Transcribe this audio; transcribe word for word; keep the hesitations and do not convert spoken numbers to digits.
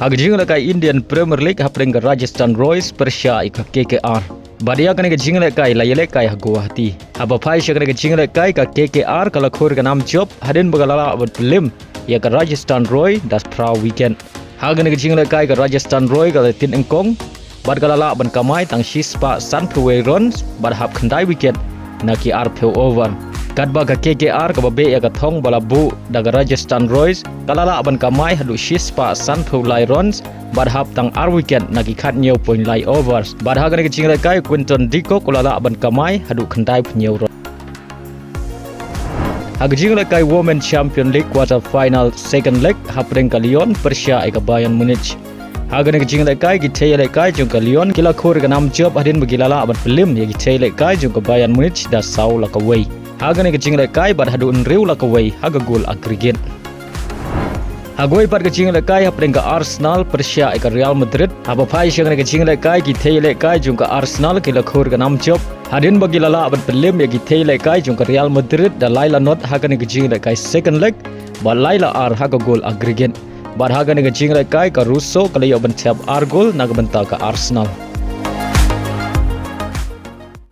Ha ka jinglehkai Indian Premier League hapdeng ka Rajasthan Royals pyrshah ïa ka K K R. Bad ïa kane ka jinglehkai la ïalehkai ha Guwahati. Haba phai sha kane ka jinglehkai ka K K R ka la khur ka nam jop hadien ba ka la lah ban pynlem ïa ka Rajasthan Royals da phra wicket. Ha kane ka jinglehkai ka Rajasthan Royals ka la tied nyngkong bad ka la lah ban kamai tang shispah sanphew wei runs bad hap khyndai wicket na ki arphew over. Katba ka K K R kaba beh ïa ka thong ba la buh da ka Rajasthan Royals ka la lah ban kamai haduh shispah sanphew lai runs bad hap tang ar wicket na ki khatñiew point lai overs. Bad ha kane ka jinglehkai Quinton de Kock u la lah ban kamai haduh khyndai phew hynñiew runs. Ha ka jinglehkai Women Champion League quarter final second leg hapdeng ka Lyon pyrshah ïa ka Bayern Munich. Ha kane ka jinglehkai ki thei ïalehkai jong ka Lyon ki la khur ka nam jop hadien ba ki la lah ban pynlem ïa ki thei ïalehkai jong ka Bayern Munich da saw la kawei ha kane ka jinglehkai bad haduh hynriew la kawei ha ka goal aggregate. Ha kawei pat ka jinglehkai hapdeng ka Arsenal pyrshah ïa ka Real Madrid. Haba phai sha kane ka jinglehkai ki thei ïalehkai jong ka Arsenal ki la khur ka nam jop hadien ba ki la lah ban pynlem ïa ki thei ïalehkai jong ka Real Madrid da lai la not ha kane ka jinglehkai second leg bad lai la ar ha ka goal aggregate. Bad ha kane ka jinglehkai ka Russo ka la ïoh ban thep ar goal na ka bynta ka Arsenal.